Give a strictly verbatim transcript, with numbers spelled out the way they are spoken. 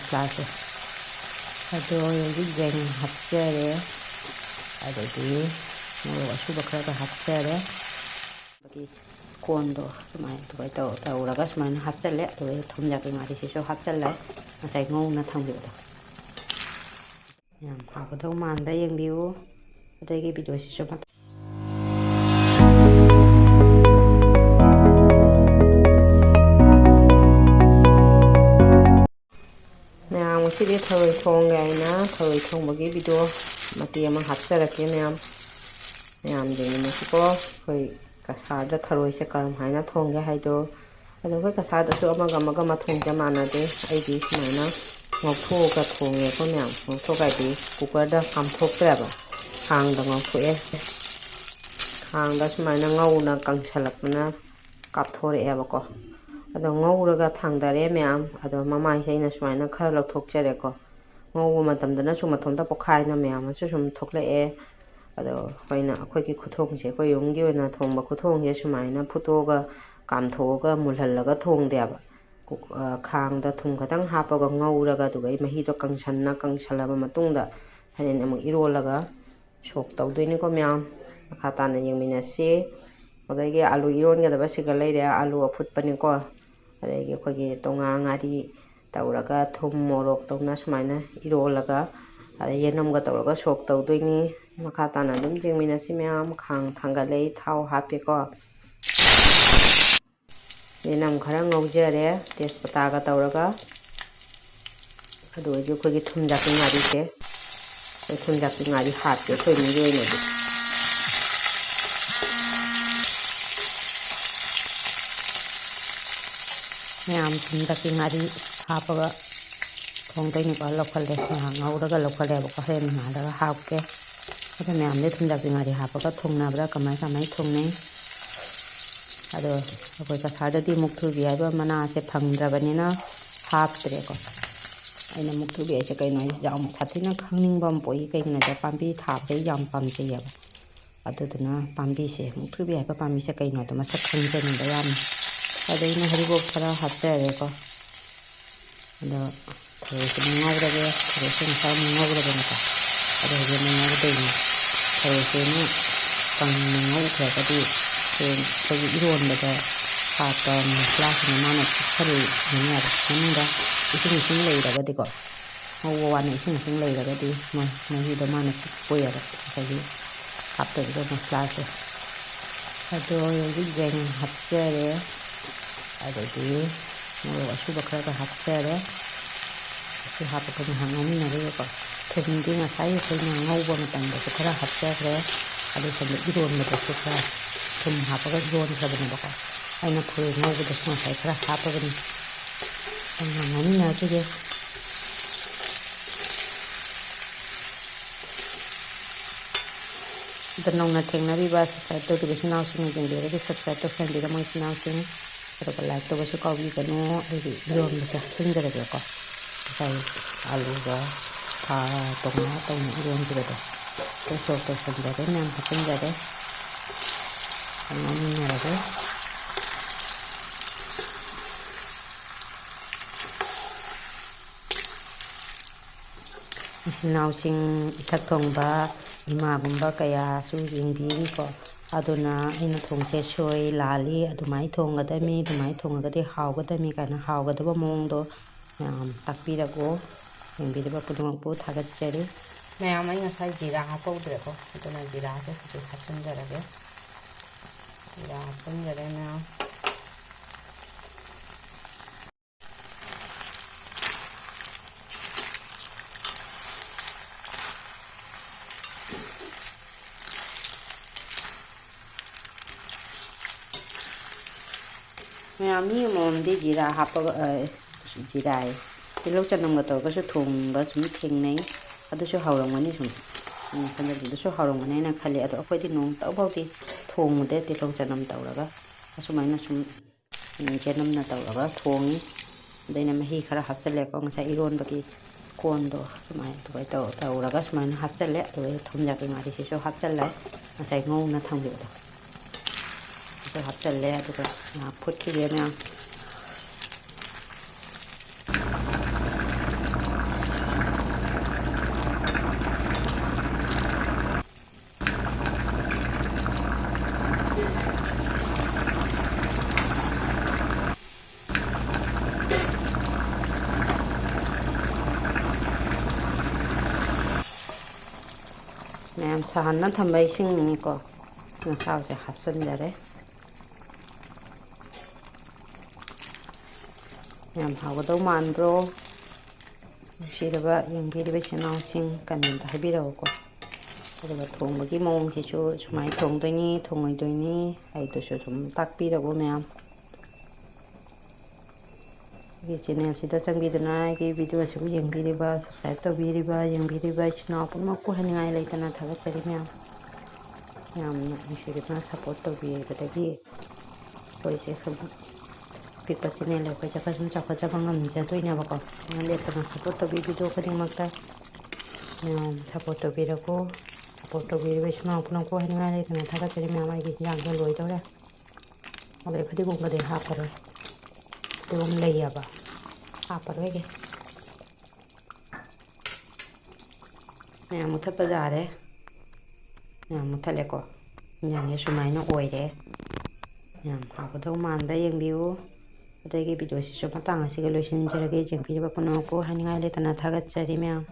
ꯃꯁꯂꯥꯁꯦ꯫ ꯑꯗꯣ ꯍꯧꯖꯤꯛ ꯌꯥꯏꯉꯪ ꯍꯥꯞꯆꯔꯦ, ꯑꯗꯒꯤ ꯃꯣꯔꯣꯛ ꯑꯁꯨꯕ ꯈꯔꯒ ꯍꯥꯞꯆꯔꯦ꯫ ꯑꯗꯒꯤ ꯀꯣꯟꯗꯣ ꯁꯨꯃꯥꯏꯅ ꯑꯗꯨꯃꯥꯏꯅ ꯇꯧ-, ꯇꯧꯔꯒ ꯁꯨꯃꯥꯏꯅ ꯍꯥꯞꯆꯜꯂꯦ꯫ ꯑꯗꯨꯒ ꯊꯨꯝ ꯌꯥꯛꯄꯤ ꯉꯥꯔꯤꯁꯤꯁꯨ ꯍꯥꯞꯆꯜꯂꯦ, ꯉꯁꯥꯏ ꯉꯧꯅ ꯊꯝꯈꯤꯕꯗꯣ꯫ ꯌꯥꯝ ꯍꯥꯎꯒꯗꯧ ꯃꯥꯟꯕ꯭ꯔꯥ ꯌꯦꯡꯕꯤꯌꯨ꯫ ꯑꯗꯒꯤ ꯚꯤꯗꯤꯑꯣꯁꯤꯁꯨ ꯃꯊꯪ ꯃꯌꯥꯝ, ꯉꯁꯤꯗꯤ ꯊꯔꯣꯏ ꯊꯣꯡꯒꯦ ꯍꯥꯏꯅ ꯊꯔꯣꯏ ꯊꯣꯡꯕꯒꯤ ꯚꯤꯗꯤꯑꯣ ꯃꯇꯦꯛ ꯑꯃ ꯍꯥꯞꯆꯔꯛꯀꯦ ꯃꯌꯥꯝ꯫ ꯃꯌꯥꯝ ꯌꯦꯡꯃꯤꯟꯅꯁꯤꯀꯣ꯫ ꯑꯩꯈꯣꯏ ꯀꯁꯥꯔꯗ ꯊꯔꯣꯏꯁꯦ ꯀꯔꯝ ꯍꯥꯏꯅ ꯊꯣꯡꯒꯦ ꯍꯥꯏꯗꯣ꯫ ꯑꯗꯣ ꯑꯩꯈꯣꯏ ꯀꯁꯥꯔꯗꯁꯨ ꯑꯃꯒ ꯑꯃꯒ ꯃꯊꯣꯡꯁꯦ ꯃꯥꯟꯅꯗꯦ꯫ ꯑꯩꯗꯤ ꯁꯨꯃꯥꯏꯅ ꯉꯧꯊꯣꯛꯑꯒ ꯊꯣꯡꯉꯦꯀꯣ ꯃꯌꯥꯝ꯫ ꯉꯧꯊꯣꯛꯑꯒ ꯍꯥꯏꯗꯤ ꯀꯨꯀꯔꯗ ꯀꯥꯝꯊꯣꯛꯇ꯭ꯔꯦꯕ, ꯈꯥꯡꯗ ꯉꯧꯊꯣꯛꯑꯦ꯫ ꯈꯥꯡꯗ ꯁꯨꯃꯥꯏꯅ ꯉꯧꯅ ꯀꯪꯁꯜꯂꯛꯄꯅ ꯀꯥꯞꯊꯣꯔꯛꯑꯦꯕꯀꯣ꯫ ꯑꯗꯣ ꯉꯧꯔꯒ ꯊꯥꯡꯗꯔꯦ ꯃꯌꯥꯝ꯫ ꯑꯗꯣ ꯃꯃꯥꯏꯁꯦ ꯑꯩꯅ ꯁꯨꯃꯥꯏꯅ ꯈꯔ ꯂꯧꯊꯣꯛꯆꯔꯦꯀꯣ꯫ ꯉꯧꯕ ꯃꯇꯝꯗꯅꯁꯨ ꯃꯊꯟꯇ ꯄꯣꯛꯈꯥꯏꯅ ꯃꯌꯥꯝ ꯑꯃꯁꯨ ꯁꯨꯝ ꯊꯣꯛꯂꯛꯑꯦ꯫ ꯑꯗꯣ ꯑꯩꯈꯣꯏꯅ, ꯑꯩꯈꯣꯏꯒꯤ ꯈꯨꯊꯣꯡꯁꯦ, ꯑꯩꯈꯣꯏ ꯌꯨꯝꯒꯤ ꯑꯣꯏꯅ ꯊꯣꯡꯕ ꯈꯨꯊꯣꯡꯁꯦ ꯁꯨꯃꯥꯏꯅ ꯐꯨꯠꯇꯣꯛꯑꯒ, ꯀꯥꯝꯊꯣꯛꯑꯒ, ꯃꯨꯜꯍꯜꯂꯒ ꯊꯣꯡꯗꯦꯕ꯫ ꯀꯨꯛ-, ꯑ, ꯈꯥꯡꯗ ꯊꯨꯝ ꯈꯇꯪ ꯍꯥꯞꯄꯒ ꯉꯧꯔꯒ, ꯑꯗꯨꯒ ꯑꯩ ꯃꯍꯤꯗꯣ ꯀꯪꯁꯟꯅ, ꯀꯪꯁꯜꯂꯕ ꯃꯇꯨꯡꯗ ꯍꯣꯔꯦꯟ ꯑꯃꯨꯛ ꯏꯔꯣꯜꯂꯒ ꯁꯣꯛ ꯇꯧꯗꯣꯏꯅꯤꯀꯣ ꯃꯌꯥꯝ꯫ ꯃꯈꯥ ꯇꯥꯅ ꯌꯦꯡꯃꯤꯟꯅꯁꯤ꯫ ꯑꯗꯒꯤ ꯑꯥꯂꯨ ꯏꯔꯣꯟꯒꯗꯕꯁꯤꯒ ꯂꯩꯔꯦ, ꯑꯥꯂꯨ ꯑꯐꯨꯠꯄꯅꯤꯀꯣ꯫ ꯑꯗꯒꯤ ꯑꯩꯈꯣꯏꯒꯤ ꯇꯣꯉꯥ ꯉꯥꯔꯤ ꯇꯧꯔꯒ, ꯊꯨꯝ ꯃꯣꯔꯣꯛ ꯇꯧꯅ ꯁꯨꯃꯥꯏꯅ ꯏꯔꯣꯜꯂꯒ, ꯑꯗꯩ ꯌꯦꯅꯝꯒ ꯇꯧꯔꯒ ꯁꯣꯛ ꯇꯧꯗꯣꯏꯅꯤ꯫ ꯃꯈꯥ ꯇꯥꯅ ꯑꯗꯨꯝ ꯌꯦꯡꯃꯤꯟꯅꯁꯤ ꯃꯌꯥꯝ꯫ ꯈꯥꯡ ꯊꯥꯡꯒꯠꯂꯦ, ꯊꯥꯎ ꯍꯥꯞꯄꯦꯀꯣ꯫ ꯌꯦꯅꯝ ꯈꯔ ꯉꯧꯖꯔꯦ, ꯇꯦꯖꯄꯇꯥꯒ ꯇꯧꯔꯒ꯫ ꯑꯗꯨ ꯑꯣꯏꯔꯗꯤ ꯑꯩꯈꯣꯏꯒꯤ ꯊꯨꯝ ꯌꯥꯛꯄꯤ ꯉꯥꯔꯤꯁꯦ, ꯑꯩꯈꯣꯏ ꯊꯨꯝ ꯌꯥꯛꯄꯤ ꯉꯥꯔꯤ ꯍꯥꯞꯄꯦ ꯑꯩꯈꯣꯏ ꯃꯤꯒꯤ ꯑꯣꯏꯅꯗꯤ꯫ ꯃꯌꯥꯝ ꯊꯨꯝ ꯌꯥꯛꯄꯤ ꯉꯥꯔꯤ ꯍꯥꯞꯄꯒ ꯊꯣꯡꯗꯣꯏꯅꯤꯀꯣ꯫ ꯂꯧꯈꯠꯂꯦ, ꯉꯥꯏꯍꯥꯛ ꯉꯧꯔꯒ ꯂꯧꯈꯠꯂꯦꯕꯀꯣ꯫ ꯍꯣꯔꯦꯟ ꯉꯥꯜꯂꯒ ꯍꯥꯞꯀꯦ꯫ ꯑꯗꯣ ꯃꯌꯥꯝꯗꯤ ꯊꯨꯝ ꯌꯥꯛꯄꯤ ꯉꯥꯔꯤ ꯍꯥꯞꯄꯒ ꯊꯣꯡꯅꯕ꯭ꯔꯥ? ꯀꯃꯥꯏ ꯀꯃꯥꯏ ꯊꯣꯡꯅꯩ? ꯑꯗꯣ ꯑꯩꯈꯣꯏ ꯀꯁꯥꯔꯗꯗꯤ ꯃꯨꯛꯊ꯭ꯔꯨꯕꯤ ꯍꯥꯏꯕ ꯃꯅꯥꯁꯦ ꯐꯪꯗ꯭ꯔꯕꯅꯤꯅ ꯍꯥꯞꯇ꯭ꯔꯦꯀꯣ꯫ ꯑꯩꯅ ꯃꯨꯛꯊ꯭ꯔꯨꯕꯤ ꯍꯥꯏꯁꯦ ꯀꯩꯅꯣ ꯍꯥꯏꯁꯦ ꯌꯥꯝ ꯁꯥꯊꯤꯅ ꯈꯪꯅꯤꯡꯕ ꯑꯃ ꯄꯣꯛꯏ꯫ ꯀꯩꯒꯤꯅꯣꯗ ꯄꯥꯝꯕꯤ ꯊꯥꯕꯁꯦ ꯑꯩ ꯌꯥꯝ ꯄꯥꯝꯖꯩꯌꯦꯕ꯫ ꯑꯗꯨꯗꯨꯅ ꯄꯥꯝꯕꯤꯁꯦ, ꯃꯨꯛꯊ꯭ꯔꯨꯕꯤ ꯍꯥꯏꯕ ꯄꯥꯝꯕꯤꯁꯦ ꯀꯩꯅꯣꯗꯣ ꯃꯁꯛ ꯈꯪꯖꯅꯤꯡꯕ ꯌꯥꯝꯅ꯫ ꯑꯗꯩ ꯑꯩꯅ ꯍꯔꯤꯕꯣꯞ ꯈꯔ ꯍꯥꯞꯆꯔꯦꯀꯣ꯫ ꯑꯗꯣ ꯊꯔꯣꯏꯁꯤꯅ ꯉꯧꯔꯒꯦ꯫ ꯊꯔꯣꯏꯁꯤ ꯉꯁꯥꯏ ꯑꯃꯨꯛ ꯉꯧꯔꯕꯅꯤꯀꯣ꯫ ꯑꯗꯣ ꯍꯧꯖꯤꯛ ꯑꯃꯨꯛ ꯉꯧꯗꯣꯏꯅꯤ꯫ ꯊꯔꯣꯏꯁꯤꯅ ꯀꯪꯅ ꯉꯧꯈ꯭ꯔꯒꯗꯤ ꯍꯌꯦꯡ ꯑꯩꯈꯣꯏꯒꯤ ꯏꯔꯣꯟꯕꯗ ꯍꯥꯞꯄ ꯃꯁꯂꯥꯁꯤꯅ ꯃꯥꯅ ꯄꯤꯛꯊꯔꯛꯏ ꯍꯥꯏꯕ꯫ ꯃꯅꯨꯡꯗ ꯏꯁꯤꯡ ꯏꯁꯤꯡ ꯂꯩꯔꯒꯗꯤꯀꯣ, ꯉꯧꯕ ꯋꯥꯅ ꯏꯁꯤꯡ ꯏꯁꯤꯡ ꯂꯩꯔꯒꯗꯤ ꯃ-, ꯃꯍꯤꯗꯣ ꯃꯥꯅ ꯄꯤꯛꯄ ꯌꯥꯕ ꯉꯁꯥꯏꯒꯤ ꯍꯥꯞꯇꯧꯔꯤꯕ ꯃꯁꯂꯥꯁꯦ꯫ ꯑꯗꯣ ꯍꯧꯖꯤꯛ ꯌꯥꯏꯉꯪ ꯍꯥꯞꯆꯔꯦ꯫ ꯑꯗꯒꯤ ꯃꯣꯔꯣꯛ ꯑꯁꯨꯕ ꯈꯔꯒ ꯍꯥꯞꯆꯔꯦ꯫ ꯑꯁꯤ ꯍꯥꯞꯄꯒ ꯉꯥꯏꯍꯥꯛ ꯉꯧꯃꯤꯟꯅꯔꯒꯀꯣ, ꯊꯨꯝꯗꯤ ꯉꯁꯥꯏ ꯑꯩꯈꯣꯏꯅ ꯉꯧꯕ ꯃꯇꯝꯗꯁꯨ ꯈꯔ ꯍꯥꯞꯆꯈ꯭ꯔꯦ꯫ ꯑꯗꯨ ꯁꯣꯝꯗ ꯏꯔꯣꯟꯕꯗꯁꯨ ꯈꯔ ꯊꯨꯝ ꯍꯥꯞꯄꯒ ꯏꯔꯣꯟꯈ꯭ꯔꯕꯅꯦꯕꯀꯣ꯫ ꯑꯩꯅ ꯊꯔꯣꯏ ꯉꯧꯕꯗꯁꯨ ꯉꯁꯥꯏ ꯈꯔ ꯍꯥꯞꯄꯕꯅꯤ꯫ ꯉꯥꯏꯍꯥꯛ ꯉꯧꯃꯤꯟꯅꯔꯁꯤꯒꯦ꯫ ꯑꯗꯣ ꯅꯧꯅ ꯊꯦꯡꯅꯔꯤꯕ subscribe ꯇꯧꯗ꯭ꯔꯤꯕ ꯏꯆꯤꯟ ꯏꯅꯥꯎꯁꯤꯡꯅ ꯌꯦꯡꯕꯤꯔꯒꯗꯤ subscribe ꯇꯧꯁꯟꯕꯤꯔꯝꯃꯣ ꯏꯆꯤꯟ ꯏꯅꯥꯎꯁꯤꯡ꯫ ꯑꯗꯨꯒ like ꯇꯧꯕꯁꯨ ꯀꯥꯎꯕꯤꯒꯅꯨ꯫ ꯑꯩꯒꯤ ꯏꯔꯣꯟꯕꯁꯦ ꯍꯥꯞꯆꯤꯟꯖꯔꯒꯦꯀꯣ꯫ ꯉꯁꯥꯏ ꯑꯂꯨꯒ ꯊꯥ ꯇꯣꯉꯥꯟꯅ ꯇꯧꯅ ꯏꯔꯣꯟꯈꯤꯕꯗꯣ ꯑꯗꯨ ꯁꯣꯛ ꯇꯧꯁꯟꯖꯔꯦ, ꯃꯌꯥꯝ ꯍꯥꯞꯆꯤꯟꯖꯔꯦ꯫ ꯉꯥꯡꯃꯤꯟꯅꯔꯒꯦ꯫ ꯏꯆꯤꯟ ꯏꯅꯥꯎꯁꯤꯡ, ꯏꯊꯛ ꯊꯣꯡꯕ ꯏꯃꯥꯒꯨꯝꯕ ꯀꯌꯥꯁꯨ ꯌꯦꯡꯕꯤꯔꯤꯀꯣ꯫ ꯑꯗꯨꯅ ꯑꯩꯅ ꯊꯣꯡꯁꯦ ꯁꯣꯏ ꯂꯥꯜꯂꯤ, ꯑꯗꯨꯃꯥꯏꯅ ꯊꯣꯡꯒꯗꯕꯅꯤ, ꯑꯗꯨꯃꯥꯏꯅ ꯊꯣꯡꯉꯒꯗꯤ ꯍꯥꯎꯒꯗꯕꯅꯤ ꯀꯥꯏꯅ ꯍꯥꯎꯒꯗꯕ ꯃꯑꯣꯡꯗꯣ ꯃꯌꯥꯝ ꯇꯥꯛꯄꯤꯔꯛꯑꯣ꯫ ꯌꯦꯡꯕꯤꯔꯤꯕ ꯈꯨꯗꯤꯡꯃꯛꯄꯨ ꯊꯥꯒꯠꯆꯔꯤ꯫ ꯃꯌꯥꯝ, ꯑꯩ ꯉꯁꯥꯏ ꯖꯤꯔꯥ ꯍꯥꯞꯄꯧꯗ꯭ꯔꯦꯀꯣ, ꯑꯗꯨꯅ ꯖꯤꯔꯥꯁꯦ ꯍꯧꯖꯤꯛ ꯍꯥꯞꯆꯤꯟꯖꯔꯒꯦ꯫ ꯖꯤꯔꯥ ꯍꯥꯞꯆꯤꯟꯖꯔꯦ ꯃꯌꯥꯝ꯫ ꯃꯌꯥꯝ, ꯃꯤ ꯑꯃꯃꯝꯗꯤ ꯖꯤꯔꯥ ꯍꯥꯞꯄꯒ, ꯑ, ꯖꯤꯔꯥ ꯍꯥꯏꯌꯦ, ꯇꯤꯜꯍꯧ ꯆꯅꯝꯒ ꯇꯧꯔꯒꯁꯨ ꯊꯣꯡꯕ ꯁꯨꯝ ꯊꯦꯡꯅꯩ꯫ ꯑꯗꯨꯁꯨ ꯍꯥꯎꯔꯝꯒꯅꯤ ꯁꯨꯝ꯫ ꯎꯝ, ꯈꯟꯖꯕꯗꯁꯨ ꯍꯥꯎꯔꯝꯒꯅꯤ ꯍꯥꯏꯅ ꯈꯜꯂꯤ꯫ ꯑꯗꯣ ꯑꯩꯈꯣꯏꯗꯤ ꯅꯣꯡꯃꯇ ꯐꯥꯎꯗꯤ ꯊꯣꯡꯉꯨꯗꯦ ꯇꯤꯜꯍꯧ ꯆꯅꯝ ꯇꯧꯔꯒ꯫ ꯑꯁꯨꯃꯥꯏꯅ ꯁꯨꯝ, ꯎꯝ, ꯆꯦꯅꯝꯅ ꯇꯧꯔꯒ ꯊꯣꯡꯉꯤ꯫ ꯑꯗ ꯑꯩꯅ ꯃꯍꯤ ꯈꯔ ꯍꯥꯞꯆꯜꯂꯦꯀꯣ, ꯉꯁꯥꯏ ꯏꯔꯣꯟꯕꯒꯤ ꯀꯣꯟꯗꯣ ꯑꯗꯨꯃꯥꯏꯅ, ꯑꯗꯨꯃꯥꯏꯅ ꯇꯧ-, ꯇꯧꯔꯒ ꯁꯨꯃꯥꯏꯅ ꯍꯥꯞꯆꯜꯂꯦ꯫ ꯑꯗꯨꯒ ꯊꯨꯝ ꯌꯥꯛꯄꯤ ꯉꯥꯔꯤꯁꯤꯁꯨ ꯍꯥꯞꯆꯜꯂꯦ, ꯉꯁꯥꯏ ꯉꯧꯅ ꯊꯝꯈꯤꯕꯗꯣ꯫ ꯑꯗꯨ ꯍꯥꯞꯆꯜꯂꯦ, ꯑꯗꯨꯒ ꯉꯥꯏꯍꯥꯛ ꯐꯨꯠꯈꯤꯒꯦ ꯃꯌꯥꯝ꯫ ꯁꯥꯍꯟꯅ ꯊꯝꯕ ꯏꯁꯤꯡꯅꯤꯀꯣ꯫ ꯑꯁꯥꯕꯁꯦ ꯍꯥꯞꯆꯤꯟꯖꯔꯦ꯫ ꯌꯥꯝ ꯍꯥꯎꯒꯗꯧ ꯃꯥꯟꯕ꯭ꯔꯣ? ꯅꯨꯡꯁꯤꯔꯕ ꯌꯦꯡꯕꯤꯔꯤꯕ ꯏꯆꯤꯟ ꯏꯅꯥꯎꯁꯤꯡ, comment ꯍꯥꯏꯕꯤꯔꯛꯎꯀꯣ꯫ ꯑꯗꯨꯒ ꯊꯣꯡꯕꯒꯤ ꯃꯑꯣꯡꯁꯤꯁꯨ ꯁꯨꯃꯥꯏꯅ ꯊꯣꯡꯗꯣꯏꯅꯤ, ꯊꯣꯡꯉꯣꯏꯗꯣꯏꯅꯤ ꯍꯥꯏꯗꯨꯁꯨ ꯁꯨꯝ ꯇꯥꯛꯄꯤꯔꯛꯎ ꯃꯌꯥꯝ꯫ ꯑꯩꯒꯤ channel ꯁꯤꯗ ꯆꯪꯕꯤꯗꯨꯅ ꯑꯩꯒꯤ video ꯁꯤꯕꯨ ꯌꯦꯡꯕꯤꯔꯤꯕ, subscribe ꯇꯧꯕꯤꯔꯤꯕ, ꯌꯦꯡꯕꯤꯔꯤꯕ ꯏꯆꯤꯟ ꯏꯅꯥꯎ ꯄꯨꯝꯅꯃꯛꯄꯨ ꯍꯥꯏꯅꯤꯡꯉꯥꯏ ꯂꯩꯇꯅ ꯊꯥꯒꯠꯆꯔꯤ ꯃꯌꯥꯝ꯫ ꯌꯥꯝꯅ ꯅꯨꯡꯁꯤꯕꯤꯗꯨꯅ support ꯇꯧꯕꯤꯕꯗꯒꯤ ꯑꯩꯈꯣꯏꯁꯦ ꯁꯨꯝ ꯄꯤꯛꯄ channel ꯑꯩꯈꯣꯏꯁꯦ ꯈꯔ ꯁꯨꯝ ꯆꯥꯎꯈꯠꯆꯕ ꯉꯝꯖꯗꯣꯏꯅꯦꯕꯀꯣ꯫ ꯑꯗꯨꯅ ꯂꯦꯞꯇꯅ support ꯇꯧꯕꯤꯕꯤꯗꯣ ꯈꯨꯗꯤꯡꯃꯛꯇ ꯃꯌꯥꯝ support ꯇꯧꯕꯤꯔꯛꯎ꯫ Support ꯇꯧꯕꯤꯔꯤꯕ ꯏꯆꯤꯟ ꯏꯅꯥꯎ ꯄꯨꯝꯅꯃꯛꯄꯨ ꯍꯥꯏꯅꯤꯡꯉꯥꯏ ꯂꯩꯇꯅ ꯊꯥꯒꯠꯆꯔꯤ ꯃꯌꯥꯝ꯫ ꯑꯩꯒꯤ ꯍꯤꯟꯖꯥꯡꯗꯣ ꯂꯣꯏꯗꯧꯔꯦ꯫ ꯑꯗꯩ ꯐꯗꯤꯒꯣꯝꯒꯗꯤ ꯍꯥꯞꯄꯔꯣꯏ꯫ ꯐꯗꯤꯒꯣꯝ ꯂꯩꯌꯦꯕ꯫ ꯍꯥꯞꯄꯔꯣꯏꯒꯦ꯫ ꯃꯌꯥꯝ ꯃꯨꯊꯠꯄ ꯌꯥꯔꯦ꯫ ꯃꯌꯥꯝ ꯃꯨꯊꯠꯂꯦꯀꯣ꯫ ꯍꯤꯟꯖꯥꯡꯁꯦ ꯁꯨꯃꯥꯏꯅ ꯑꯣꯏꯔꯦ꯫ ꯌꯥꯝ ꯍꯥꯎꯒꯗꯧ ꯃꯥꯟꯕ꯭ꯔꯥ ꯌꯦꯡꯕꯤꯌꯨ꯫ ꯑꯗꯒꯤ video ꯁꯤꯁꯨ ꯃꯇꯥꯡ ꯑꯁꯤꯒ ꯂꯣꯏꯁꯤꯟꯖꯔꯒꯦ꯫ ꯌꯦꯡꯕꯤꯔꯤꯕ ꯄꯨꯝꯅꯃꯛꯄꯨ ꯍꯥꯏꯅꯤꯡꯉꯥꯏ ꯂꯩꯇꯅ ꯊꯥꯒꯠꯆꯔꯤ ꯃꯌꯥꯝ꯫